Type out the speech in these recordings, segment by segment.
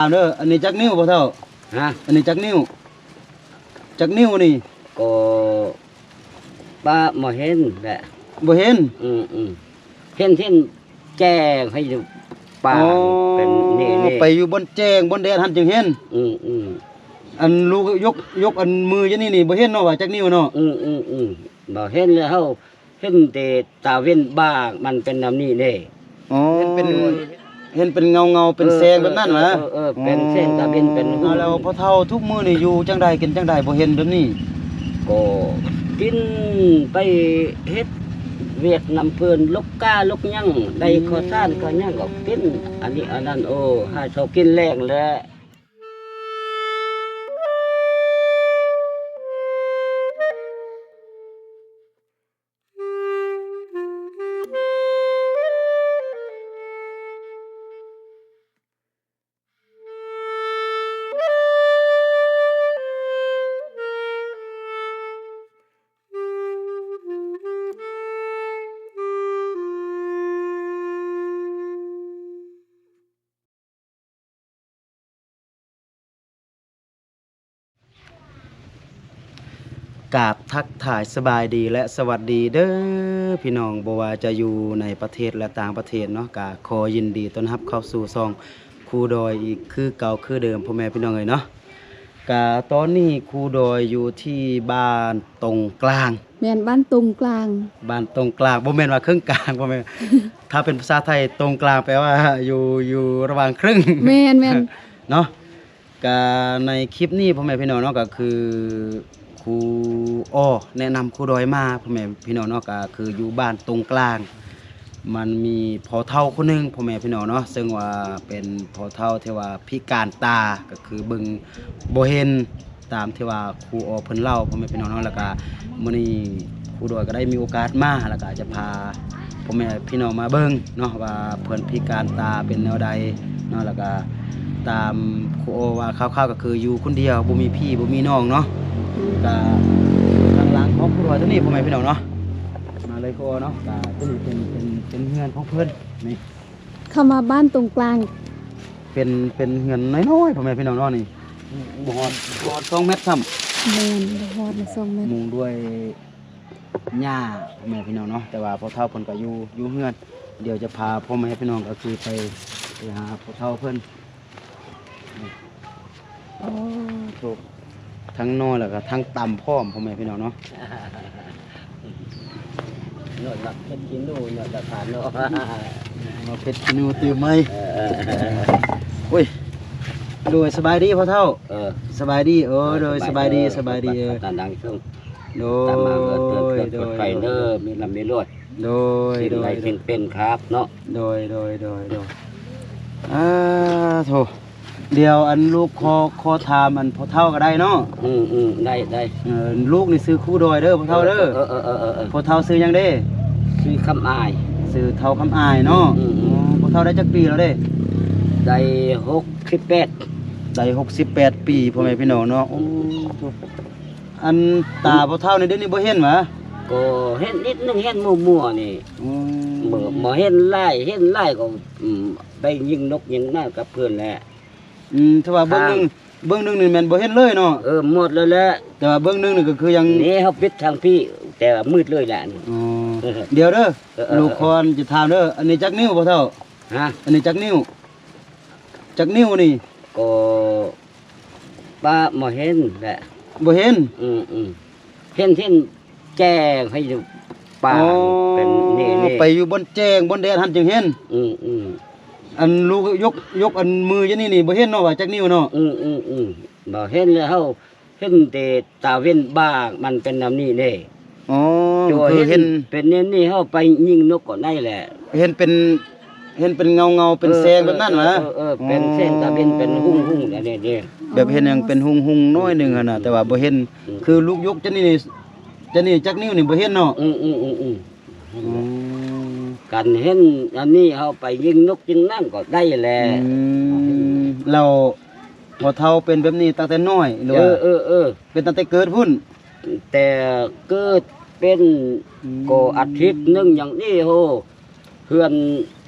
າມເດີ ອັນນີ້ຈັກນິ້ວພໍ່ເຖົ້າ? ຮະ? ອັນນີ້ຈັກນິ້ວ? ຈັກນິ້ວນີ້? ກໍປະບໍ່ເຫັນແຫຼະ. ບໍ່ເຫັນ? ອືມໆ ເຫັນ ເຫັນແຈ້ງໃຫ້ຢູ່ປ່າ. ອໍ ເປັນນີ້ໆ ໄປຢູ່ບ່ອນແຈ້ງບ່ອນແດດຫັ້ນຈຶ່ງເຫັນ. ອືມໆ ອັນລູກຍົກ ຍົກອັນມືຢູ່ນີ້ນີ້ ບໍ່ເຫັນເນາະວ່າຈັກນິ້ວເນາະ. ອືມໆໆ ບໍ່ເຫັນແລ້ວ ເຮົາເຫັນແຕ່ຕາເວັນບ້າງ ມັນເປັນແນວນີ້ເດ້. ອໍ ເຫັນເປັນ ເຫັນເປັນເງົາໆ ເປັນແສງແບບນັ້ນຫວາ? ເອີໆ ເປັນແສງຕາເວັນ ເປັນຫຸ່ງ. ແລ້ວພໍ່ເຖົ້າທຸກມື້ນີ້ຢູ່ຈັ່ງໃດ ກິນຈັ່ງໃດ ບໍ່ເຫັນແບບນີ້? ກໍກິນໄປເຮັດວຽກນຳເພິ່ນ ລົກກ້າລົກຫຍັງ ໄດ້ ອືມ ເຂົ້າສານເຂົ້າຫຍັງກໍກິນ ອັນນີ້ອັນນັ້ນ ໂອ້ ຫາເຊົ້າກິນແລງແຫຼະ. ກາບທັກທາຍສະບາຍດີ ແລະ ສະຫວັດດີເດີພີ່ນ້ອງ ບໍ່ວ່າຈະຢູ່ໃນປະເທດ ແລະ ຕ່າງປະເທດເນາະ ກະຂໍຍິນດີຕ້ອນຮັບເຂົ້າສູ່ຊ່ອງຄູດອຍອີກຄືເກົ່າຄືເດີມ ພໍ່ແມ່ພີ່ນ້ອງເອີຍເນາະ. ກະຕອນນີ້ຄູດອຍຢູ່ທີ່ບ້ານຕົງກລາງ. ແມ່ນ ບ້ານຕົງກລາງ. ບ້ານຕົງກລາງ ບໍ່ແມ່ນວ່າເຄິ່ງກາງ ບໍ່ແມ່ນ. ຖ້າເປັນພາສາໄທ ຕົງກລາງ ແປວ່າຢູ່ ຢູ່ລະຫວ່າງເຄິ່ງ. ແມ່ນໆ ເນາະ. ກະໃນຄລິບນີ້ ພໍ່ແມ່ພີ່ນ້ອງເນາະ ກະຄືຄູອໍແນະນຳຄູດອຍມາ ພໍ່ແມ່ພີ່ນ້ອງເນາະ ກະຄືຢູ່ບ້ານຕົງກລາງ ມັນມີພໍ່ເຖົ້າຄົນໜຶ່ງ ພໍ່ແມ່ພີ່ນ້ອງເນາະ ເຊິ່ງວ່າເປັນພໍ່ເຖົ້າທີ່ວ່າພິການຕາ ກະຄືເບິ່ງບໍ່ເຫັນ ຕາມທີ່ວ່າຄູອໍເພິ່ນເລົ່າ ພໍ່ແມ່ພີ່ນ້ອງເນາະ. ແລ້ວກະມື້ນີ້ຄູດອຍກໍໄດ້ມີໂອກາດມາ ແລ້ວກະຈະພາພໍ່ແມ່ພີ່ນ້ອງມາເບິ່ງເນາະ ວ່າເພິ່ນພິການຕາເປັນແນວໃດເນາະ. ແລ້ວກະຕາມຄູອໍວ່າ ຄ່າວໆ ກໍຄືຢູ່ຄົນດຽວ ບໍ່ມີພີ່ບໍ່ມີນ້ອງເນາະ. ອືມ ກະທາງຫຼັງຂອງຄູດອຍຕົວນີ້ ພໍ່ແມ່ພີ່ນ້ອງເນາະ ມາເລີຍຄູອໍເນາະ. ກະຕົວນີ້ເປັນ ເປັນ ເປັນເຮືອນຂອງເພິ່ນນີ້. ເຂົ້າມາບ້ານຕົງກລາງ ເປັນ ເປັນເຮືອນນ້ອຍໆ ພໍ່ແມ່ພີ່ນ້ອງເນາະນີ້. ອືມ ບໍ່ຮອດ ບໍ່ຮອດສອງແມັດຊ້ຳ. ແມ່ນ ບໍ່ຮອດສອງແມັດ. ມຸງດ້ວຍຫຍ້າ ພໍ່ແມ່ພີ່ນ້ອງເນາະ ແຕ່ວ່າພໍ່ເຖົ້າເພິ່ນກໍຢູ່ ຢູ່ເຮືອນ. ດຽວຈະພາພໍ່ແມ່ພີ່ນ້ອງກໍຄືໄປ ໄປຫາພໍ່ເຖົ້າເພິ່ນ. ໂອ້ ໂທ້ ທັງນອນແລ້ວກໍທັງຕຳພ້ອມ ພໍ່ແມ່ພີ່ນ້ອງເນາະ. ໜວດບັກເຜັດຂີ້ໜູ ໜວດບັກຂາເນາະ ມາເຜັດຂີ້ໜູຕື່ມໄໝ? ເອີ ໂອ້ຍ ໂດຍ ສະບາຍດີພໍ່ເຖົ້າ. ເອີ ສະບາຍດີ. ເອີ ໂດຍ ສະບາຍດີ ສະບາຍດີ. ເອີ ຕາດັງເຊິ່ງ ໂດຍ ຕາມມາເອີ ເອີ ເອີ ເອີ ໂດຍ ໄປເດີ ມີລຳມີລວຍ. ໂດຍ ສິ່ງໃດ ໂດຍ ສິ່ງເປັນຄັບເນາະ. ໂດຍ ໂດຍ ໂດຍ ໂດຍ. ອ່າ ໂທ້ ດຽວອັນລູກຂໍ ຂໍຖາມອັນພໍ່ເຖົ້າກໍໄດ້ເນາະ. ອືມໆ ໄດ້ ໄດ້. ເອີ ລູກນີ້ຊື່ຄູດອຍເດີພໍ່ເຖົ້າເດີ. ເອີໆໆໆໆ. ພໍ່ເຖົ້າຊື່ຫຍັງເດ? ຊື່ຄຳອາຍ. ຊື່ເຖົ້າຄຳອາຍເນາະ. ອືມໆ. ອໍ ພໍ່ເຖົ້າໄດ້ຈັກປີແລ້ວເດ? ໄດ້ຫົກສິບແປດ. ໄດ້ຫົກສິບແປດປີ ພໍ່ແມ່ພີ່ນ້ອງເນາະ. ໂອ້ ໂທ້ ອັນຕາພໍ່ເຖົ້ານີ້ດຽວນີ້ບໍ່ເຫັນຫວາ? ກໍເຫັນນິດໜຶ່ງ ເຫັນມົວໆນີ້. ອືມ. ບໍ່ ບໍ່ເຫັນຫຼາຍ ເຫັນຫຼາຍກໍ ອືມ ໄປຍິງນົກຍິງນັ້ນກັບເພິ່ນແຫຼະ. ອືມ ແຕ່ວ່າເບິ່ງໜຶ່ງ ເບິ່ງໜຶ່ງນີ້ແມ່ນບໍ່ເຫັນເລີຍເນາະ? ເອີ ໝົດແລ້ວແຫຼະ. ແຕ່ວ່າເບິ່ງໜຶ່ງນີ້ກໍຄືຍັງ ນີ້ເຮົາປິດທາງພີ້ ແຕ່ວ່າມືດເລີຍແຫຼະ. ອໍ ດຽວເດີ ເອີໆໆ ລູກຂໍຈະຖາມເດີ ອັນນີ້ຈັກນິ້ວພໍ່ເຖົ້າ? ຮະ? ອັນນີ້ຈັກນິ້ວ? ຈັກນິ້ວນີ້? ກໍປະບໍ່ເຫັນແຫຼະ. ບໍ່ເຫັນ? ອືມໆ ເຫັນ ເຫັນແຈ້ງໃຫ້ຢູ່ປ່າ. ອໍ ເປັນນີ້ໆ ໄປຢູ່ບ່ອນແຈ້ງບ່ອນແດດຫັ້ນຈຶ່ງເຫັນ. ອືມໆ ອັນລູກຍົກ ຍົກອັນມືຢູ່ນີ້ນີ້ ບໍ່ເຫັນເນາະວ່າຈັກນິ້ວເນາະ? ອືມໆໆ ບໍ່ເຫັນແລ້ວ ເຮົາ ເຫັນແຕ່ຕາເວັນບ້າງ ມັນເປັນແນວນີ້ເດ້. ອໍ ໂດຍ ຄືເຫັນ ເຫັນເປັນແນວນີ້ ເຮົາໄປຍິງນົກກໍໄດ້ແຫຼະ. ເຫັນເປັນ ເຫັນເປັນເງົາໆ ເປັນແສງແບບນັ້ນຫວາ? ເອີໆໆ ເປັນແສງຕາເວັນ ເປັນຮຸ່ງໆ ແນວນີ້ເດ້. ແບບເຫັນຫຍັງເປັນຮຸ່ງໆ ໜ້ອຍໜຶ່ງຫັ້ນນະ ແຕ່ວ່າບໍ່ເຫັນ. ອືມ ຄືລູກຍົກຈະນີ້ ຈະນີ້ຈັກນິ້ວນີ້ບໍ່ເຫັນເນາະ? ອືມໆໆໆ ອືມ ຄັນເຫັນອັນນີ້ ເຮົາໄປຍິງນົກຍິງນັ້ນກໍໄດ້ແຫຼະ. ອືມ ແລ້ວພໍ່ເຖົ້າເປັນແບບນີ້ຕັ້ງແຕ່ນ້ອຍ ຫຼືວ່າ? ເອີໆໆ ເປັນຕັ້ງແຕ່ເກີດພຸ້ນ? ແຕ່ເກີດເປັນ ອືມ ກໍອາທິດໜຶ່ງຫຍັງນີ້ໂຫ ເພື່ອນ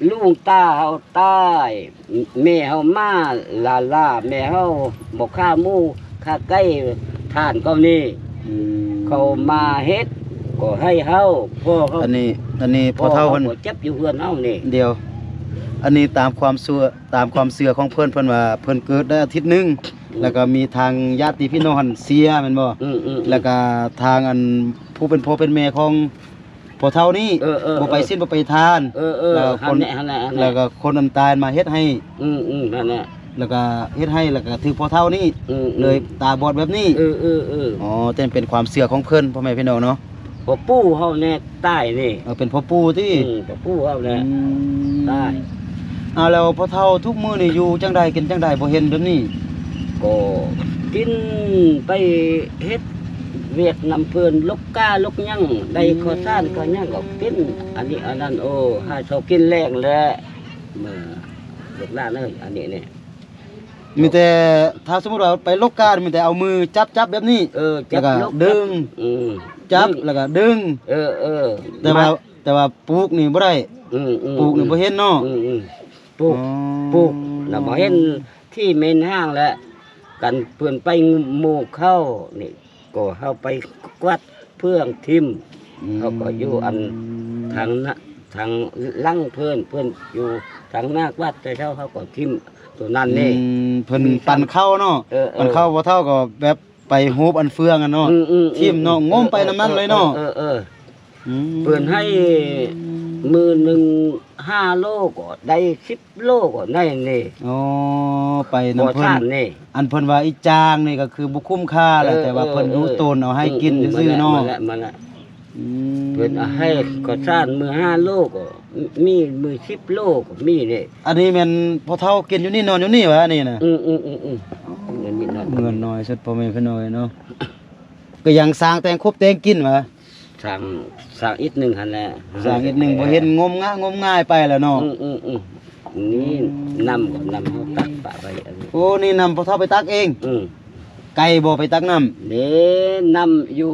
ລຸງຕາເຮົາຕາຍ ແມ່ເຮົາມາລ້າໆ ແມ່ເຮົາບໍ່ຂ້າໝູຂ້າໄກ່ ທ່ານກໍນີ້ ອືມ ເຂົາມາເຮັດກໍໃຫ້ເຮົາ ພໍ່ເຮົາ ອັນນີ້ ອັນນີ້ພໍ່ເຖົ້າເພິ່ນ ເຮົາກໍເຈັບຢູ່ເຮືອນເຮົານີ້ ດຽວ ອັນນີ້ຕາມຄວາມເຊື່ອ ຕາມຄວາມເຊື່ອຂອງເພິ່ນ ເພິ່ນວ່າເພິ່ນເກີດໄດ້ອາທິດໜຶ່ງ ອືມ ແລ້ວກໍມີທາງຍາດຕິພີ່ນ້ອງຫັ້ນເສຍແມ່ນບໍ່? ອືມໆໆ ແລ້ວກໍທາງອັນຜູ້ເປັນພໍ່ເປັນແມ່ຂອງ ພໍ່ເຖົ້ານີ້ ເອີໆໆ ບໍ່ໄປສິນບໍ່ໄປທານ ເອີໆ ແລ້ວຄົນ ຫັ້ນແຫຼະ ຫັ້ນແຫຼະ ຫັ້ນແຫຼະ ແລ້ວກໍຄົນອັນຕາຍມາເຮັດໃຫ້ ອືມໆ ຫັ້ນແຫຼະ ແລ້ວກໍເຮັດໃຫ້ ແລ້ວກໍຖືກພໍ່ເຖົ້ານີ້ ອືມໆ ເລີຍຕາບອດແບບນີ້ ເອີໆໆ ອໍ ແຕ່ເປັນຄວາມເຊື່ອຂອງເພິ່ນ ພໍ່ແມ່ພີ່ນ້ອງເນາະ ພໍ່ປູ່ເຮົາແນ່ຕາຍນີ້ ເອີ ເປັນພໍ່ປູ່ຕິ ອືມ ພໍ່ປູ່ເຮົາແຫຼະ ອືມ ຕາຍ ອ້າວ ແລ້ວພໍ່ເຖົ້າທຸກມື້ນີ້ຢູ່ຈັ່ງໃດ ກິນຈັ່ງໃດ ບໍ່ເຫັນແບບນີ້? ກໍກິນໄປເຮັດວຽກນຳເພິ່ນ ຫຼົກກ້າຫຼົກຫຍັງ ໄດ້ ອືມ ເຂົ້າສານເຂົ້າຫຍັງກໍກິນ ອັນນີ້ອັນນັ້ນ ໂອ້ ຫາເຊົ້າກິນແລງແຫຼະ ເມື່ອລູກຫຼານເອີຍ ອັນນີ້ນີ້ ມີແຕ່ ຖ້າສົມມຸດວ່າໄປຫຼົກກ້າ ມີແຕ່ເອົາມືຈັບໆ ແບບນີ້ ເອີ ຈັບ ແລ້ວກໍ ຫຼົກ ດຶງ ອືມ ຈັບ ດຶງ ແລ້ວກໍດຶງ ເອີໆ ແຕ່ວ່າ ແຕ່ວ່າປູກນີ້ບໍ່ໄດ້ ອືມໆ ປູກນີ້ບໍ່ເຫັນເນາະ ອືມໆ ປູກ ອໍ ປູກລະບໍ່ເຫັນທີ່ເໝັນຫ້າງແຫຼະ ກັນເພິ່ນໄປໝູ່ເຂົານີ້ ກໍເຮົາໄປກວາດເຟືອງຖິ້ມ ອືມ ເຮົາກໍຢູ່ອັນທາງນະ ທາງຫຼັງເພິ່ນ ເພິ່ນຢູ່ທາງໜ້າກວາດ ແຕ່ເຊົ້າເຮົາກໍຖິ້ມໂຕນັ້ນນີ້ ອືມ ເພິ່ນ ມີ ປັ່ນເຂົ້າເນາະ ເອີໆ ປັ່ນເຂົ້າ ພໍ່ເຖົ້າກໍແບບ ໄປຮູບອັນເຟືອງຫັ້ນເນາະ ອືມໆໆ ຖິ້ມເນາະ ງົມໄປນຳນັ້ນເລີຍເນາະ ເອີໆ ອືມ ເພິ່ນໃຫ້ມື້ໜຶ່ງຫ້າໂລກໍໄດ້ ສິບໂລກໍໄດ້ນີ້ ອໍ ໄປນຳເພິ່ນ ຂ້າວສານນີ້ ອັນເພິ່ນວ່າອີຈາງນີ້ກໍຄືບໍ່ຄຸ້ມຄ່າແຫຼະ ເອີໆ ແຕ່ວ່າເພິ່ນ ເອີໆ ຮູ້ຕົນເອົາໃຫ້ກິນ ອືມໆ ຊື່ໆເນາະ ນັ້ນແຫຼະ ນັ້ນແຫຼະ ອືມ ເພິ່ນໃຫ້ຂ້າວສານມື້ຫ້າໂລກໍມີ ມື້ສິບໂລກໍມີເດ້ ອັນນີ້ແມ່ນພໍ່ເຖົ້າກິນຢູ່ນີ້ ນອນຢູ່ນີ້ຫວາ ອັນນີ້ນະ ອືມໆໆໆ ເຮືອນນ້ອຍສຸດ ພໍ່ແມ່ພີ່ນ້ອງເອີຍເນາະ ກໍຍັງສ້າງແຕ່ງຄົບແຕ່ງກິນຫວາ ສ້າງ ສ້າງອີກໜຶ່ງຫັ້ນແຫຼະ ສ້າງອີກໜຶ່ງ ບໍ່ເຫັນງົມງະງົມງາຍໄປແລ້ວເນາະ ອືມໆໆ ນີ້ ອືມ ນ້ຳກໍນ້ຳເຮົາຕັກປະໄວ້ອັນນີ້ ໂອ້ ນີ້ນ້ຳພໍ່ເຖົ້າໄປຕັກເອງ ອືມ ໄກບໍ່ໄປຕັກນ້ຳ ເດ້ ນ້ຳຢູ່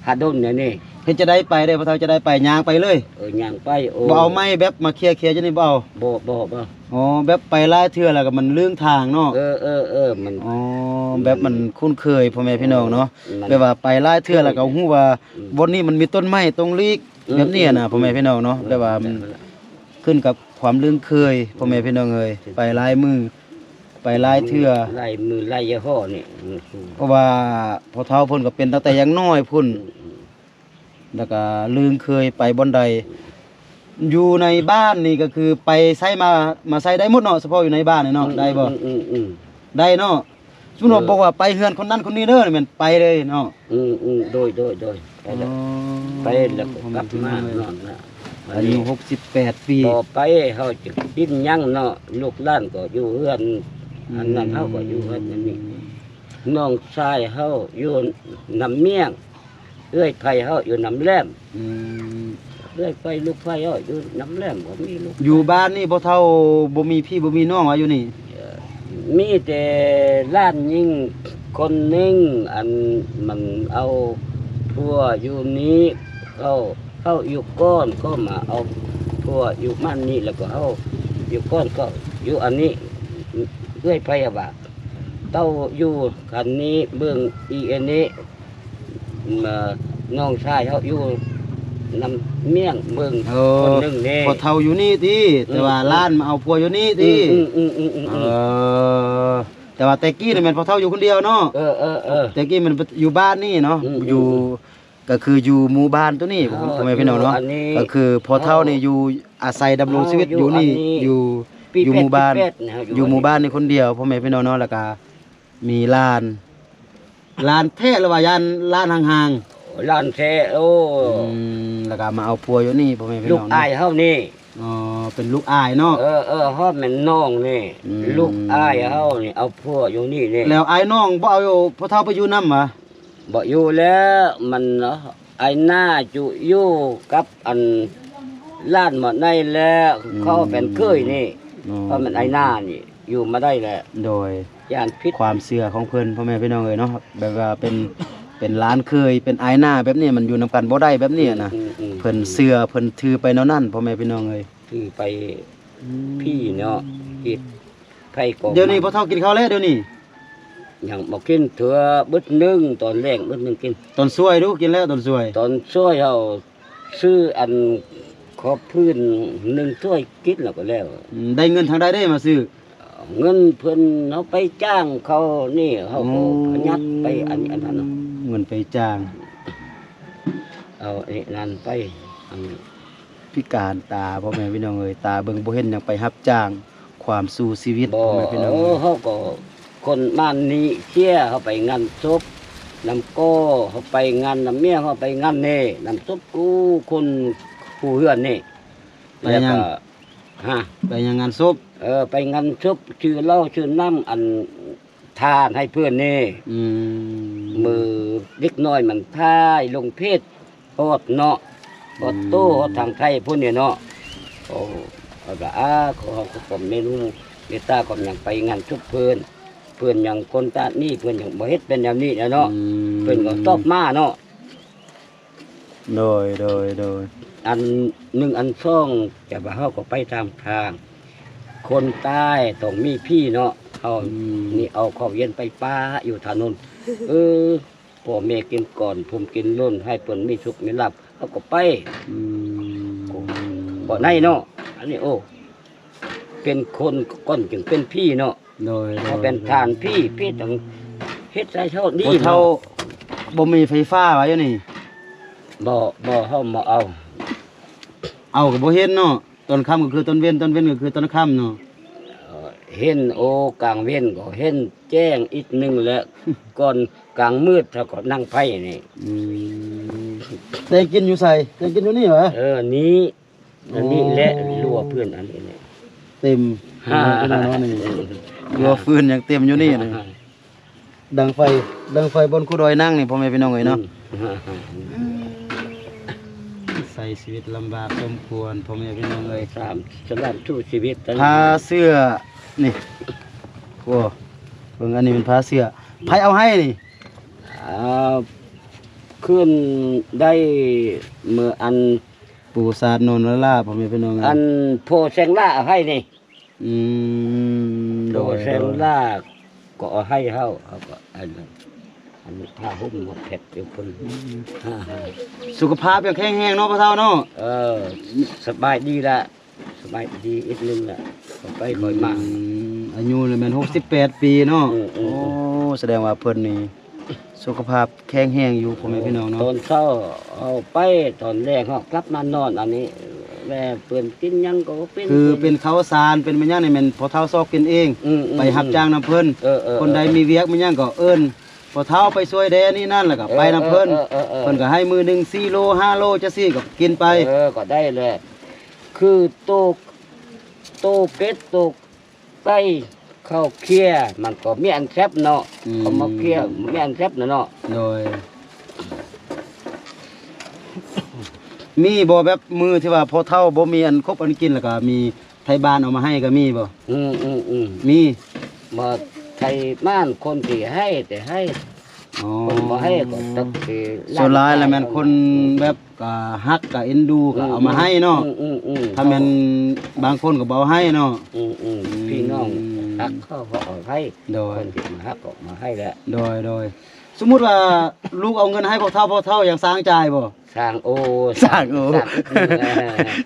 ຫາດົນແນວນີ້ ເຮັດຈັ່ງໃດໄປເດ້ ພໍ່ເຖົ້າ ຈະໄດ້ໄປ ຍ່າງໄປເລີຍ ເອີ ຍ່າງໄປ ໂອ້ ບໍ່ເອົາໄມ້ແບບມາເຄຍໆ ຈັ່ງນີ້ບໍ່ເອົາ ບໍ່ ບໍ່ ບໍ່ ອໍ ແບບໄປຫຼາຍເທື່ອແລ້ວກໍມັນລືມທາງເນາະ ເອີໆໆ ມັນ ອໍ ແບບມັນຄຸ້ນເຄີຍ ພໍ່ແມ່ພີ່ນ້ອງເນາະ ມັນ ແບບວ່າໄປຫຼາຍເທື່ອແລ້ວກໍຮູ້ວ່າ ອືມ ບ່ອນນີ້ມັນມີຕົ້ນໄມ້ຕົງຫຼີກ ອືມ ແບບນີ້ນະ ອືມ ພໍ່ແມ່ພີ່ນ້ອງເນາະ ອືມ ແບບວ່າ ອືມ ຂຶ້ນກັບຄວາມລຶ້ງເຄີຍ ພໍ່ແມ່ພີ່ນ້ອງເອີຍ ອືມ ໄປຫຼາຍມື້ ໄປຫຼາຍເທື່ອ ຫຼາຍມື້ຫຼາຍຍີ່ຫໍ້ນີ້ ອືມ ເພາະວ່າພໍ່ເຖົ້າເພິ່ນກໍເປັນຕັ້ງແຕ່ຍັງນ້ອຍພຸ້ນ ອືມ ແລ້ວກໍລຶ້ງເຄີຍໄປບ່ອນໃດ ຢູ່ໃນບ້ານນີ້ກໍຄືໄປໃສມາ ມາໃສໄດ້ໝົດເນາະ ສະເພາະຢູ່ໃນບ້ານນີ້ເນາະ ອືມ ໄດ້ບໍ່? ອືມ ອືມ ອືມ ໄດ້ເນາະ ສົມມຸດວ່າ ເອີ ບອກວ່າໄປເຮືອນຄົນນັ້ນຄົນນີ້ເດີ ແມ່ນໄປເລີຍເນາະ ອືມໆ ໂດຍ ໂດຍ ໂດຍ ໄປແລ້ວ ອໍ ໄປແລ້ວກໍກັບມາ ພໍ່ແມ່ພີ່ນ້ອງເອີຍ ນອນນະ ອາຍຸຫົກສິບແປດປີ ຕໍ່ໄປເຮົາຈະກິນຫຍັງເນາະ ລູກຫຼານກໍຢູ່ເຮືອນ ອືມ ອັນນັ້ນ ເຮົາກໍຢູ່ເຮືອນອັນນີ້ ນ້ອງຊາຍເຮົາຢູ່ນຳມຽງ ເອື້ອຍໃຜເຮົາຢູ່ນຳແຫຼມ ອືມ ເອື້ອຍໃຜລູກໃຜເຮົາຢູ່ນຳແຫຼມ ບໍ່ມີລູກ ຢູ່ບ້ານນີ້ພໍ່ເຖົ້າບໍ່ມີພີ່ບໍ່ມີນ້ອງວ່າຢູ່ນີ້ ເອີ ມີແຕ່ຫຼານຍິງຄົນໜຶ່ງ ອັນມັນເອົາຜົວຢູ່ນີ້ ເຂົາ ເຮົາຢູ່ກ່ອນ ກໍມາເອົາຜົວຢູ່ບ້ານນີ້ ແລ້ວກໍເຮົາຢູ່ກ່ອນ ກໍຢູ່ອັນນີ້ ເອື້ອຍໃຜວ່າ ເຕົ້າຢູ່ຄັນນີ້ເບິ່ງອີອັນນີ້ ມາ ນ້ອງຊາຍເຮົາຢູ່ນຳມຽງເບິ່ງ ເອີ ຄົນໜຶ່ງນີ້ ພໍ່ເຖົ້າຢູ່ນີ້ຕິ ອືມ ແຕ່ວ່າ ອືມ ຫຼານມາເອົາຜົວຢູ່ນີ້ຕິ ອືມໆໆໆໆ ເອີ ແຕ່ວ່າແຕ່ກີ້ນີ້ແມ່ນພໍ່ເຖົ້າຢູ່ຄົນດຽວເນາະ ເອີໆໆ ແຕ່ກີ້ມັນຢູ່ບ້ານນີ້ເນາະ ອືມໆໆ ຢູ່ ກໍຄືຢູ່ໝູ່ບ້ານໂຕນີ້ ເອີ ພໍ່ແມ່ພີ່ນ້ອງເນາະ ຢູ່ອັນນີ້ ກໍຄືພໍ່ເຖົ້ານີ້ຢູ່ອາໄສດຳລົງຊີວິດຢູ່ນີ້ ເຮົາຢູ່ອັນນີ້ ຢູ່ ຢູ່ໝູ່ບ້ານ ປີແປດ ຢູ່ໝູ່ບ້ານນີ້ຄົນດຽວ ພໍ່ແມ່ພີ່ນ້ອງເນາະ ແລ້ວກໍມີຫຼານ ຫຼານແທ້ ຫຼືວ່າຢ້ານຫຼານຫ່າງໆ ຫຼານແທ້ ໂອ້ ອືມ ແລ້ວກໍມາເອົາຜົວຢູ່ນີ້ ພໍ່ແມ່ພີ່ນ້ອງ ລູກອ້າຍເຮົານີ້ ອໍ ເປັນລູກອ້າຍເນາະ ເອີໆ ເຮົາແມ່ນນ້ອງນີ້ ອືມ ລູກອ້າຍເຮົານີ້ເອົາຜົວຢູ່ນີ້ນີ້ ແລ້ວອ້າຍນ້ອງບໍ່ເອົາພໍ່ເຖົ້າໄປຢູ່ນຳຫວາ? ບໍ່ຢູ່ແລ້ວ ມັນ ອ້າຍນ້າຈຸຢູ່ກັບອັນຫຼານໝົດໃນແລ້ວ ອືມ ເຂົາເປັນເຄີຍນີ້ ອໍ ເຂົາແມ່ນອ້າຍນ້ານີ້ ຢູ່ມາໄດ້ແລ້ວ ໂດຍ ຢ້ານຜິດ ຄວາມເຊື່ອຂອງເພິ່ນ ພໍ່ແມ່ພີ່ນ້ອງເອີຍເນາະ ແບບວ່າເປັນ ເປັນຫຼານເຂີຍ ເປັນອ້າຍນ້າແບບນີ້ ມັນຢູ່ນຳກັນບໍ່ໄດ້ແບບນີ້ນະ. ອືມໆໆ ເພິ່ນເຊື່ອ ເພິ່ນຖືໄປແນວນັ້ນ ພໍ່ແມ່ພີ່ນ້ອງເອີຍ. ຖືໄປ ອືມ ພີ້ເນາະ ເຮັດໃຜກໍ ດຽວນີ້ ມາ ພໍ່ເຖົ້າກິນເຂົ້າແລ້ວດຽວນີ້? ຍັງບໍ່ກິນເທື່ອ ບຶດໜຶ່ງ ຕອນແລງບຶດໜຶ່ງກິນ. ຕອນສວຍດູ ກິນແລ້ວຕອນສວຍ? ຕອນສວຍເຮົາຊື້ອັນຂອບພື້ນໜຶ່ງຖ້ວຍກິນແລ້ວກໍແລ້ວ. ອືມ ໄດ້ເງິນທາງໃດເດ້ມາຊື້? ເງິນເພິ່ນເຮົາໄປຈ້າງເຂົານີ້ ເຮົາກໍ ໂອ້ ປະຢັດໄປອັນ ອັນນັ້ນເນາະ. ເງິນໄປຈ້າງ ເອົາອັນນັ້ນໄປ ອັນ ພິການຕາ ພໍ່ແມ່ພີ່ນ້ອງເອີຍ ຕາເບິ່ງບໍ່ເຫັນຫຍັງ ໄປຮັບຈ້າງ ຄວາມສູ້ຊີວິດ ບໍ່ ພໍ່ແມ່ພີ່ນ້ອງເອີຍ. ເຮົາກໍຄົນບ້ານນີ້ເສຍ ເຮົາໄປງານສົບນຳກໍ ເຮົາໄປງານນຳເມຍ ເຮົາໄປງານແນ່ນຳສົບ ກູ ຄົນຄູ່ເຮືອນນີ້. ໄປຫຍັງ? ແລ້ວກໍ ຮະ? ໄປຫຍັງງານສົບ? ເອີ ໄປງານສົບ ຊື້ເຫຼົ້າຊື້ນ້ຳ ອັນ ທານໃຫ້ເພິ່ນນີ້. ອືມ ມື້ເດັກນ້ອຍມັນຖ່າຍລົງເຟສ ຮອດເນາະ ຮອດໂຕ ອືມ ຮອດທາງໄທພຸ້ນນີ້ເນາະ. ໂອ້ ເຮົາກໍ ອາ ຂໍ ຂໍຄວາມເມດ ເມດຕາຄວາມຫຍັງ ໄປງານສົບເພິ່ນ ເພິ່ນຫຍັງຄົນຕາດນີ້ ເພິ່ນຫຍັງບໍ່ເຮັດເປັນແນວນີ້ແຫຼະເນາະ. ອືມ ເພິ່ນກໍຕອບມາເນາະ. ໂດຍ ໂດຍ ໂດຍ. ອັນໜຶ່ງ ອັນສອງ ແຕ່ວ່າເຮົາກໍໄປຕາມທາງ ຄົນຕາຍຕ້ອງມີຜີເນາະ. ເຮົາ ອືມ ນີ້ເອົາຂອງເຢັນໄປປະຢູ່ຖະໜົນ ເອີ ພໍ່ແມ່ກິນກ່ອນ ຜົມກິນຫຼັງ ໃຫ້ເພິ່ນມີໂຊກມີລາບ ເຮົາກໍໄປ. ອືມ ກໍໄດ້ເນາະ ອັນນີ້ ໂອ້ ເປັນຄົນກ່ອນຈຶ່ງເປັນຜີເນາະ. ໂດຍ ໂດຍ ເຮົາເປັນທ່ານຜີ ຜີຕ້ອງເຮັດໃຫ້ເຮົາດີ ພໍ່ເຖົ້າ ເນາະ. ບໍ່ມີໄຟຟ້າວ່າຢູ່ນີ້? ບໍ່ ບໍ່ ເຮົາບໍ່ເອົາ ເອົາກໍບໍ່ເຫັນເນາະ. ຕອນຄ່ຳກໍຄືຕອນເວັນ ຕອນເວັນກໍຄືຕອນຄ່ຳເນາະ. ເອີ ເຫັນ ໂອ້ ກາງເວັນກໍເຫັນແຈ້ງອີກໜຶ່ງແຫຼະ ກ່ອນກາງມືດເຮົາກໍນັ່ງໄຟນີ້. ອືມ ແຕ່ງກິນຢູ່ໃສ? ແຕ່ງກິນຢູ່ນີ້ຫວາ? ເອີ ນີ້ ອັນນີ້ແຫຼະ ອໍ ຮົ້ວເພື່ອນອັນນີ້ແຫຼະ ເຕັມ ອ່າ ເນາະ ນີ້ ເອີ ຮົ້ວຟືນຍັງເຕັມຢູ່ນີ້ນະ. ອ່າ ດັງໄຟ ດັງໄຟບ່ອນຄູດອຍນັ່ງນີ້ ພໍ່ແມ່ພີ່ນ້ອງເອີຍເນາະ. ອືມ ໃຊ້ຊີວິດລຳບາກສົມຄວນ ພໍ່ແມ່ພີ່ນ້ອງເອີຍ. ສາມ ສະຫຼາມສູ້ຊີວິດ ຜ້າເສື້ອນີ້ ໂອ້ ເບິ່ງ ອັນນີ້ເປັນຜ້າເສື້ອ ໃຜເອົາໃຫ້ນີ້? ອ່າ ຄືນໄດ້ເມື່ອອັນ ປູສາດໂນນລະລາ ພໍ່ແມ່ພີ່ນ້ອງເອີຍ ອັນພໍ່ແສງຫຼ້າເອົາໃຫ້ນີ້. ອືມ ໂດຍ ໂດຍ ໂດຍ ແສງຫຼ້າກໍເອົາໃຫ້ເຮົາ ເຮົາກໍອັນ ອັນນີ້ຜ້າຫົ່ມໝົດແພັດຢູ່ພຸ້ນ. ອືມ ອ່າ ສຸຂະພາບຍັງແຂງແຮງເນາະ ພໍ່ເຖົ້າເນາະ. ເອີ ສະບາຍດີລະ ສະບາຍດີອີກໜຶ່ງລະ ຄ່ອຍໄປຄ່ອຍມາ. ອືມ ອາຍຸລະແມ່ນຫົກສິບແປດປີເນາະ. ອືມ ອືມ ໂອ້ ສະແດງວ່າເພິ່ນນີ້ສຸຂະພາບແຂງແຮງຢູ່ ພໍ່ແມ່ພີ່ນ້ອງເນາະ. ຕອນເຊົ້າເຮົາໄປ ຕອນແລງເຮົາກັບມານອນ ອັນນີ້ແລເພິ່ນກິນຫຍັງກໍເປັນ ຄືເປັນເຂົ້າສານ ເປັນແມ່ນຫຍັງນີ້ແມ່ນພໍ່ເຖົ້າຊອກກິນເອງ. ອືມ ອືມ ໄປຮັບຈ້າງນຳເພິ່ນ. ເອີ ເອີ ເອີ ຄົນໃດມີວຽກມີຫຍັງກໍເອີ້ນພໍ່ເຖົ້າໄປຊ່ວຍແດ່ນີ້ນັ້ນ ແລ້ວກໍໄປນຳເພິ່ນ. ເອີ ເອີ ເອີ ເອີ ເພິ່ນກໍໃຫ້ມື້ໜຶ່ງສີ່ໂລ ຫ້າໂລ ຈັ່ງຊີ້ກໍກິນໄປ. ເອີ ກໍໄດ້ແຫຼະ ຄືໂຕ ໂຕເປັດ ໂຕ ໄກ່ເຂົ້າເຄຍ ມັນກໍມີອັນແຊບເນາະ. ອືມ ເຂົ້າມາເຄຍມີອັນແຊບນະເນາະ. ໂດຍ ມີບໍ່ແບບມື້ທີ່ວ່າພໍ່ເຖົ້າບໍ່ມີອັນຄົບອັນກິນ ແລ້ວກໍມີໄທບ້ານເອົາມາໃຫ້ກໍມີບໍ່? ອືມ ອືມ ອືມ ມີ ບໍ່ ໄທບ້ານຄົນທີ່ໃຫ້ແຕ່ໃຫ້. ອໍ ຄົນບໍ່ໃຫ້ກໍຕັກຊິ ສ່ວນຫຼາຍແລ້ວແມ່ນຄົນແບບ ກໍຮັກກໍເອັນດູກໍເອົາມາໃຫ້ເນາະ. ອືມ ອືມ ອືມ ຖ້າແມ່ນບາງຄົນກໍບໍ່ເອົາໃຫ້ເນາະ. ອືມ ອືມ ອືມ ພີ່ນ້ອງຮັກເຂົາກໍເອົາໃຫ້. ໂດຍ ຄົນທີ່ມາຮັກກໍມາໃຫ້ແຫຼະ. ໂດຍ ໂດຍ ສົມມຸດວ່າລູກເອົາເງິນໃຫ້ພວກເຖົ້າ ພວກເຖົ້າຍັງສ້າງຈ່າຍບໍ່? ສ້າງ ໂອ້ ສ້າງ ໂອ້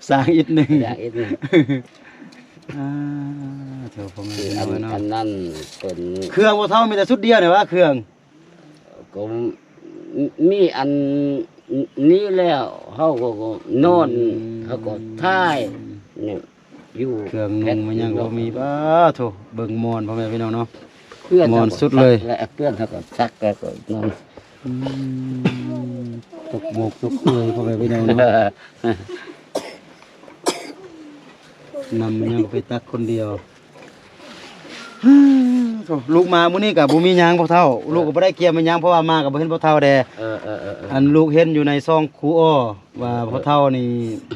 ສ້າງອີກໜຶ່ງ ສ້າງອີກໜຶ່ງ ສ້າງອີກໜຶ່ງ. ອ່າ ເຈົ້າພໍ່ແມ່ ອັນ ເນາະ ອັນນັ້ນເປັນ ເຄື່ອງພວກເຖົ້າມີແຕ່ຊຸດດຽວນີ້ຫວາ ເຄື່ອງ? ກໍມີອັນນີ້ແລ້ວ ເຮົາກໍນອນ ອືມ ເຮົາກໍຖ່າຍນີ້ຢູ່ ເຄື່ອງນຸ່ງມັນຍັງບໍ່ມີ. ປ້າໂທ້ ເບິ່ງໝອນ ພໍ່ແມ່ພີ່ນ້ອງເນາະ ໝອນສຸດເລີຍ ແລະເພື່ອນເຮົາກໍຊັກ ແລ້ວກໍນອນ. ອືມ ຕົກໝົກຕົກເມື່ອຍ ພໍ່ແມ່ພີ່ນ້ອງເນາະ. ນ້ຳມັນຍັງໄປຕັກຄົນດຽວ. ໂອ້ ລູກມາມື້ນີ້ກໍບໍ່ມີຫຍັງພໍ່ເຖົ້າ ເອີ ລູກກໍບໍ່ໄດ້ກຽມຫຍັງ ເພາະວ່າມາກໍບໍ່ເຫັນພໍ່ເຖົ້າແດ່. ເອີ ເອີ ເອີ ເອີ ອັນລູກເຫັນຢູ່ໃນຊ່ອງຄູອໍວ່າ ເອີ ພໍ່ເຖົ້ານີ້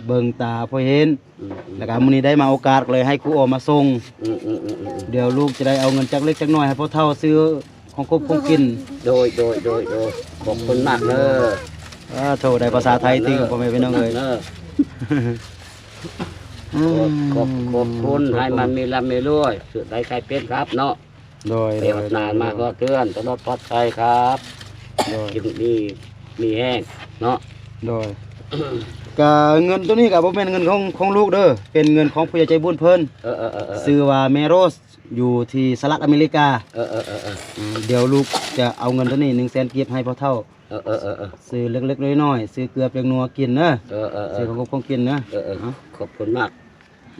ເບິ່ງຕາພໍເຫັນ. ອືມ ອືມ ແລ້ວກໍມື້ນີ້ໄດ້ມາໂອກາດ ກໍເລີຍໃຫ້ຄູອໍມາສົ່ງ. ອືມ ອືມ ອືມ ອືມ ດຽວລູກຈະໄດ້ເອົາເງິນຈັກເລັກຈັກນ້ອຍໃຫ້ພໍ່ເຖົ້າຊື້ ຂອງກົບຂອງກິນ. ໂດຍ ໂດຍ ໂດຍ ໂດຍ ຂອບຄຸນມາກເດີ. ອາ ໂທ ໄດ້ພາສາໄທຕິງ ເດີ ພໍ່ແມ່ພີ່ນ້ອງເອີຍ. ເດີ ອືມ ຂອບ ຂອບຄຸນ ໃຫ້ມັນມີລ່ຳມີລວຍ ສຸດໃດໃຄເປັນຄັບເນາະ. ໂດຍ ໄປຮອດໜ້າມາຮອດເຮືອນ ຕະຫຼອດປອດໄພຄັບ. ໂດຍ ຢູ່ດີມີແຮງເນາະ. ໂດຍ ກະເງິນໂຕນີ້ກະບໍ່ແມ່ນເງິນຂອງ ຂອງລູກເດີ ເປັນເງິນຂອງຜູ້ໃຫຍ່ໃຈບຸນເພິ່ນ. ເອີ ເອີ ເອີ ເອີ ຊື່ວ່າແມ່ໂຣສ ຢູ່ທີ່ສະຫະລັດອາເມລິກາ. ເອີ ເອີ ເອີ ເອີ ອືມ ດຽວລູກຈະເອົາເງິນໂຕນີ້ໜຶ່ງແສນກີບໃຫ້ພໍ່ເຖົ້າ. ເອີ ເອີ ເອີ ເອີ ຊື້ເລັກໆນ້ອຍໆ ຊື້ເກືອແປ້ງນົວກິນເດີ. ເອີ ເອີ ເອີ ຊື້ຂອງກົບຂອງກິນເດີ. ເອີ ເອີ ເອີ ເນາະ ຂອບຄຸນມາກ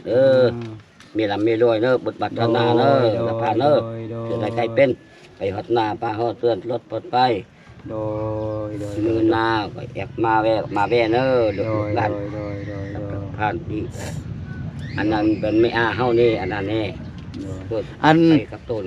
ເດີ. ອືມ ມີລ່ຳມີລວຍເດີ ບົດບັດທະນາເດີ. ໂດຍ ໂດຍ ລະພາເດີ ໂດຍ ໂດຍ ເປັນໃດໃຄເປັນ ໄປຮອດໜ້າມາຮອດເຮືອນ ຕະຫຼອດປອດໄພ. ໂດຍ ໂດຍ ມື້ໜ້າກໍແອກມາແວ່ ມາແວ່ເດີ ໂດຍ ລູກຫຼານ ໂດຍ ໂດຍ ໂດຍ ໂດຍ ຜ່ານທີ່ ອັນນັ້ນເປັນແມ່ອາເຮົານີ້ ອັນນັ້ນແນ່. ໂດຍ ເພິ່ນ ອັນ ໄປກັບໂຕນ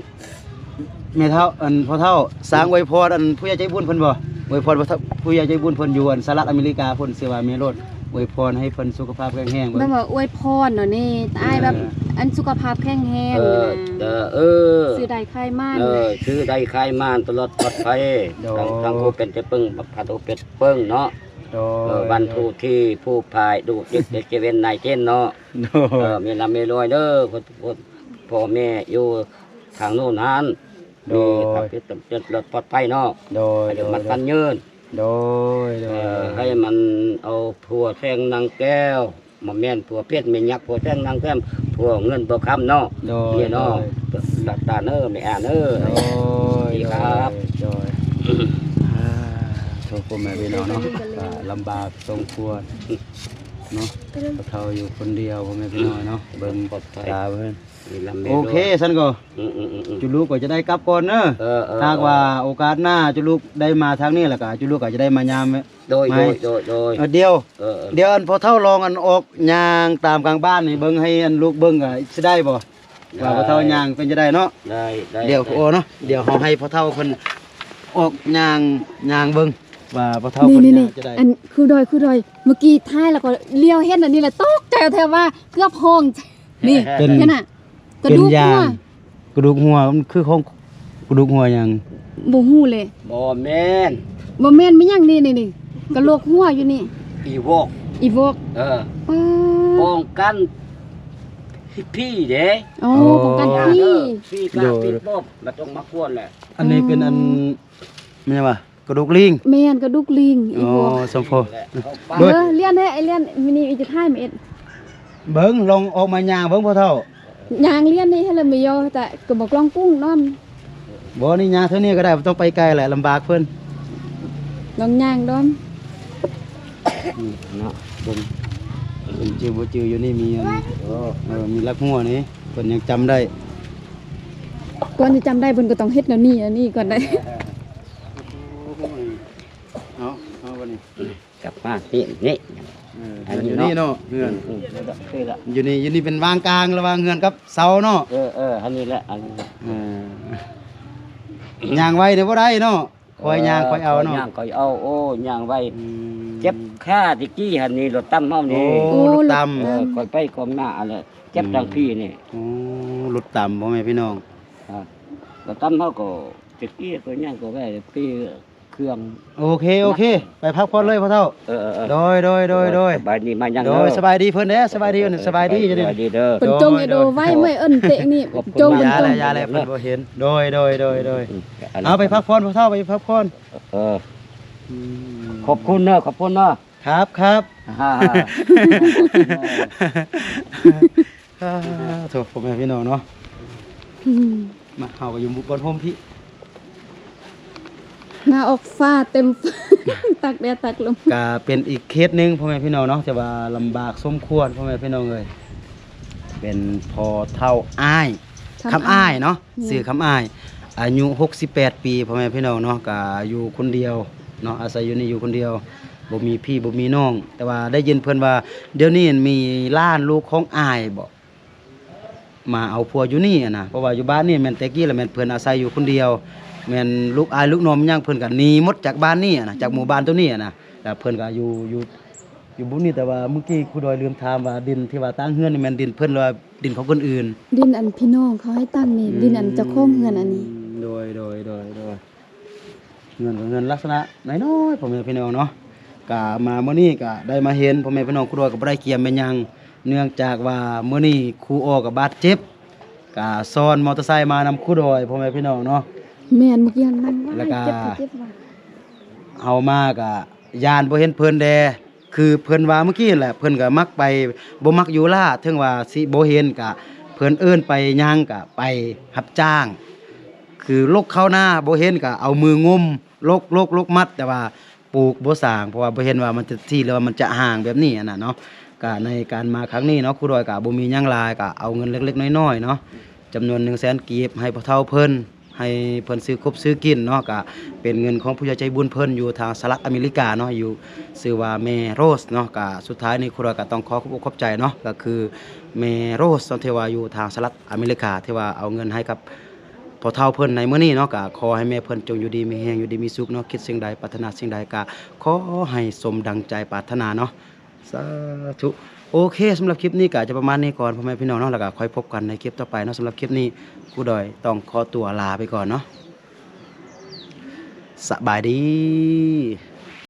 ແມ່ເຖົ້າ ອັນ ພໍ່ເຖົ້າ ສ້າງອວຍພອນ ອັນ ຜູ້ໃຫຍ່ໃຈບຸນເພິ່ນບໍ່? ອວຍພອນຜູ້ໃຫຍ່ໃຈບຸນເພິ່ນຢູ່ ອັນ ສະຫະລັດອາເມລິກາພຸ້ນ ຊື່ວ່າແມ່ໂຣດ ອວຍພອນໃຫ້ເພິ່ນສຸຂະພາບແຂງແຮງ. ແບບວ່າອວຍພອນເນາະນີ້ ອ້າຍແບບ ເອີ ອັນ ສຸຂະພາບແຂງແຮງ. ເອີ ເອີ ເອີ ຊື້ໄດ້ຂາຍໝານ ເອີ ຊື້ໄດ້ຂາຍໝານ ຕະຫຼອດປອດໄພ. ໂດຍ ທັງ ທັງຜູ້ເປັນໃຈເບິ່ງ ພັດຜູ້ເປັນເບິ່ງເນາະ. ໂດຍ ເອີ ວັນທູທີ ຜູ້ພາຍ ດູເດັກ ເດັກເຈເວັນນາຍເຈນເນາະ. ໂດຍ ເອີ ມີລ່ຳມີລວຍເດີ ພໍ່ແມ່ຢູ່ທາງໂນ້ນຫັ້ນ. ໂດຍ ມີຄວາມເປັນຕຳເລັດລອດປອດໄພເນາະ. ໂດຍ ໃຫ້ມັນ ໂດຍ ພັນຍືນ. ໂດຍ ໂດຍ ເອີ ໃຫ້ມັນເອົາຜົວແຊງນາງແກ້ວ ບໍ່ແມ່ນຜົວເພັດແມ່ນຍັກ ຜົວແຊງນາງແກ້ວ ຜົວເງິນບໍ່ຄຳເນາະ. ໂດຍ ນີ້ເນາະ ໂດຍ ລັດຕາເນີ ແມ່ອາເນີ. ໂດຍ ດີຄັບ ໂດຍ ໂດຍ ອ່າ ໂທ ພໍ່ແມ່ພີ່ນ້ອງເນາະ ກະລຳບາກສົມຄວນເນາະ ພໍ່ເຖົ້າຢູ່ຄົນດຽວ ພໍ່ແມ່ພີ່ນ້ອງເນາະ ເບິ່ງຕາເພິ່ນ. ໂອເຄ ຊັ້ນກໍ ອືມໆໆໆ ຈຸລູກກໍຈະໄດ້ກັບກ່ອນເນີ. ເອີໆໆ ຫາກວ່າໂອກາດໜ້າຈຸລູກໄດ້ມາທາງນີ້ ແລ້ວກໍຈຸລູກກໍຈະໄດ້ມາຍາມ. ໂດຍ ໂດຍ ໂດຍ ໂດຍ ເອີ ດຽວ ເອີໆ ດຽວ ອັນ ພໍ່ເຖົ້າລອງ ອັນ ອອກຍ່າງຕາມກາງບ້ານນີ້ເບິ່ງ ໃຫ້ ອັນ ລູກເບິ່ງ ກໍຊິໄດ້ບໍ່ ວ່າ ໄດ້ ພໍ່ເຖົ້າຍ່າງເປັນຈັ່ງໃດເນາະ? ໄດ້ ໄດ້ ດຽວ ໄດ້ ໂອ້ເນາະ ດຽວເຮົາໃຫ້ພໍ່ເຖົ້າເພິ່ນອອກຍ່າງ ຍ່າງເບິ່ງວ່າພໍ່ເຖົ້າເພິ່ນຍ່າງຈັ່ງໃດ. ອັນ ຄືດອຍ ຄືດອຍ ເມື່ອກີ້ຖ່າຍແລ້ວກໍຫຼຽວເຫັນອັນນີ້ແຫຼະ ຕົກໃຈແທ້ວ່າເກືອບຮ້ອງ. ນີ້ ເຫັນນະ ກະດູກຫົວ ກະດູກຫົວ ມັນຄືຂອງກະດູກຫົວຫຍັງ? ບໍ່ຮູ້ເລີຍ. ບໍ່ແມ່ນ ບໍ່ແມ່ນ ແມ່ນຫຍັງນີ້ ນີ້ ນີ້ ກະໂຫຼກຫົວຢູ່ນີ້. ອີວອກ ອີວອກ ເອີ ປ້ອງກັນຜີເດ້. ໂອ້ ປ້ອງກັນຜີ ຜີການ ໂດຍ ຜີປອບ ບໍ່ຕ້ອງມາກວນແຫຼະ. ອັນນີ້ເປັນອັນ ອໍ ແມ່ນຫຍັງວະ? ກະດູກລີງ ແມ່ນ ກະດູກລີງ ອີວອກ ອໍ ສົມໂພ ເອີ ລຽນເດ້ ໄອ້ລຽນ ມື້ນີ້ອີຈະຖ່າຍມາເອັດ ເບິ່ງ ລອງອອກມາຍ່າງເບິ່ງພໍ່ເຖົ້າ ຍ່າງລຽນນີ້ຫັ້ນລະ ມີຢູ່ ແຕ່ກໍບໍ່ກລ້ອງກຸ້ງນອນ. ບໍ່ ນີ້ຍ່າງເທົ່ານີ້ກໍໄດ້ ບໍ່ຕ້ອງໄປໄກແຫຼະ ລຳບາກເພິ່ນ ລອງຍ່າງດອນ. ອືມ ເນາະ ເບິ່ງ ເພິ່ນຈື່ບໍ່ຈື່ ຢູ່ນີ້ມີອັນ ເອີ ມີຫຼັກຫົວນີ້ ເພິ່ນຍັງຈຳໄດ້ ກ່ອນຈະຈຳໄດ້ ເພິ່ນກໍຕ້ອງເຮັດແນວນີ້ ອັນນີ້ກ່ອນໄດ໋. ເອົາ ເອົາບັດນີ້ ກັບມາທີ່ນີ້ ເອີ ອັນນີ້ ຢູ່ນີ້ເນາະ ເຮືອນ ອືມ ຢູ່ນີ້ ຢູ່ນີ້ເປັນວາງກາງລະຫວ່າງເຮືອນກັບເສົາເນາະ. ເອີ ເອີ ອັນນີ້ແຫຼະ ອັນນີ້ ເອີ ຍ່າງໄວນີ້ບໍ່ໄດ້ເນາະ ຄ່ອຍຍ່າງຄ່ອຍເອົາເນາະ ຄ່ອຍຍ່າງຄ່ອຍເອົາ. ໂອ້ ຍ່າງໄວ ອືມ ເຈັບຂາແຕ່ກີ້ຫັ້ນນີ້ ລົດຕຳເຮົານີ້. ໂອ້ ໂອ້ ລົດຕຳ ລົດຕຳ ເອີ ຄ່ອຍໄປຄ່ອຍມາຫັ້ນແຫຼະ ເຈັບ ອືມ ທາງພີ້ນີ້. ໂອ້ ລົດຕຳ ພໍ່ແມ່ພີ່ນ້ອງ ອ່າ ລົດຕຳເຮົາກໍແຕ່ກີ້ກໍຍ່າງກໍໄວ ປີ ເຄື່ອງ. ໂອເຄ ໂອເຄ ໄປພັກຜ່ອນເລີຍພໍ່ເຖົ້າ. ເອີ ເອີ ເອີ ໂດຍ ໂດຍ ໂດຍ ໂດຍ ສະບາຍດີມາຍັງ ໂດຍ ເດີ ສະບາຍດີເພິ່ນເດ້ ສະບາຍດີເພິ່ນ ສະບາຍດີ ເອີ ເອີ ສະບາຍດີເດີ ເພິ່ນຈົ່ງເອໂດໄວ້ເມື່ອຍເອີ້ນເຕະນີ້ ໂດຍ ຈົ່ງ ເພິ່ນຈົ່ງ ຢ່າແລະ ຢ່າແລະ ເພິ່ນບໍ່ເຫັນ. ໂດຍ ໂດຍ ໂດຍ ໂດຍ ອືມ ເອົາໄປພັກຜ່ອນພໍ່ເຖົ້າ ໄປພັກຜ່ອນ. ເອີ ອືມ ຂອບຄຸນເດີ ຂອບຄຸນເດີ. ຄັບ ຄັບ ອາ ໂທ້ ພໍ່ແມ່ພີ່ນ້ອງເນາະ ອືມ ມາ ເຮົາກໍຢູ່ບ່ອນຮົ່ມພີ້ ໜ້າອອກຟ້າເຕັມ ຕາກແດດຕາກລົມ. ກະເປັນອີກເຄສໜຶ່ງ ພໍ່ແມ່ພີ່ນ້ອງເນາະ ທີ່ວ່າລຳບາກສົມຄວນ ພໍ່ແມ່ພີ່ນ້ອງເອີຍ ເປັນພໍ່ເຖົ້າອ້າຍ ຄຳອ້າຍ ຄຳອ້າຍເນາະ ແມ່ນ ຊື່ຄຳອ້າຍ ອາຍຸຫົກສິບແປດປີ ພໍ່ແມ່ພີ່ນ້ອງເນາະ ກະຢູ່ຄົນດຽວເນາະ ອາໄສຢູ່ນີ້ຢູ່ຄົນດຽວ ບໍ່ມີພີ່ບໍ່ມີນ້ອງ ແຕ່ວ່າໄດ້ຍິນເພິ່ນວ່າ ດຽວນີ້ມີຫຼານລູກຂອງອ້າຍບໍ ມາເອົາຜົວຢູ່ນີ້ຫັ້ນນະ ເພາະວ່າຢູ່ບ້ານນີ້ແມ່ນແຕ່ກີ້ລະແມ່ນເພິ່ນອາໄສຢູ່ຄົນດຽວ ແມ່ນລູກອ້າຍລູກນ້ອງຫຍັງ ເພິ່ນກະໜີໝົດຈາກບ້ານນີ້ຫັ້ນນະ ຈາກໝູ່ບ້ານໂຕນີ້ຫັ້ນນະ ລະເພິ່ນກະຢູ່ ຢູ່ ຢູ່ບຸນນີ້. ແຕ່ວ່າມື້ກີ້ຄູດອຍລືມຖາມວ່າ ດິນທີ່ວ່າຕັ້ງເຮືອນນີ້ແມ່ນດິນເພິ່ນ ຫຼືວ່າດິນຂອງຄົນອື່ນ? ດິນອັນພີ່ນ້ອງເຂົາໃຫ້ຕັ້ງນີ້ ອືມ ດິນອັນເຈົ້າຂອງເຮືອນອັນນີ້. ໂດຍ ໂດຍ ໂດຍ ໂດຍ ເງິນກໍເງິນລັກສະນະນ້ອຍໆ ພໍ່ແມ່ພີ່ນ້ອງເນາະ. ກະມາມື້ນີ້ກະໄດ້ມາເຫັນ ພໍ່ແມ່ພີ່ນ້ອງ ຄູດອຍກໍບໍ່ໄດ້ກຽມແມ່ນຫຍັງ ເນື່ອງຈາກວ່າມື້ນີ້ຄູອໍກໍບາດເຈັບ ກະຊ້ອນມໍເຕີໄຊມານຳຄູດອຍ ພໍ່ແມ່ພີ່ນ້ອງເນາະ. ແມ່ນ ເມື່ອກີ້ຫັ້ນນັ່ງວ່າ ແລ້ວກະ ເຈັບ ເຈັບວ່າ ເຮົາມາກະຢ້ານບໍ່ເຫັນເພິ່ນແດ່ ຄືເພິ່ນວ່າເມື່ອກີ້ຫັ້ນແຫຼະ ເພິ່ນກໍມັກໄປ ບໍ່ມັກຢູ່ລ້າ ເຖິງວ່າຊິບໍ່ເຫັນກະ ເພິ່ນເອີ້ນໄປຫຍັງກະໄປຮັບຈ້າງ ຄືລົກເຂົ້ານາ ບໍ່ເຫັນກະເອົາມືງົມ ລົກ ລົກ ລົກມັດ ແຕ່ວ່າປູກບໍ່ສ້າງ ເພາະວ່າບໍ່ເຫັນວ່າມັນຈະຖີ່ ຫຼືວ່າມັນຈະຫ່າງແບບນີ້ຫັ້ນນະເນາະ. ກະໃນການມາຄັ້ງນີ້ເນາະ ຄູດອຍກະບໍ່ມີຫຍັງຫຼາຍ ກະເອົາເງິນເລັກໆນ້ອຍໆເນາະ ຈຳນວນໜຶ່ງແສນກີບ ໃຫ້ພໍ່ເຖົ້າເພິ່ນ ໃຫ້ເພິ່ນຊື້ຄົບຊື້ກິນເນາະ. ກະເປັນເງິນຂອງຜູ້ໃຫຍ່ໃຈບຸນເພິ່ນຢູ່ທາງສະຫະລັດອາເມລິກາເນາະ ຢູ່ ຊື່ວ່າແມ່ໂຣສເນາະ. ກະສຸດທ້າຍນີ້ ຄູດອຍກະຕ້ອງຂໍຂອບອົກຂອບໃຈເນາະ ກະຄືແມ່ໂຣສເນາະ ທີ່ວ່າຢູ່ທາງສະຫະລັດອາເມລິກາ ທີ່ວ່າເອົາເງິນໃຫ້ກັບພໍ່ເຖົ້າເພິ່ນໃນມື້ນີ້ເນາະ. ກະຂໍໃຫ້ແມ່ເພິ່ນຈົ່ງຢູ່ດີມີແຮງ ຢູ່ດີມີສຸກເນາະ ຄິດສິ່ງໃດ ປາດຖະໜາສິ່ງໃດ ກະຂໍໃຫ້ສົມດັ່ງໃຈປາດຖະໜາເນາະ. ສາທຸ. ໂອເຄ ສຳລັບຄລິບນີ້ກະຈະປະມານນີ້ກ່ອນ ພໍ່ແມ່ພີ່ນ້ອງເນາະ ແລ້ວກະຄ່ອຍພົບກັນໃນຄລິບຕໍ່ໄປເນາະ. ສຳລັບຄລິບນີ້ ຄູດອຍຕ້ອງຂໍຕົວລາໄປກ່ອນເນາະ. ສະບາຍດີ.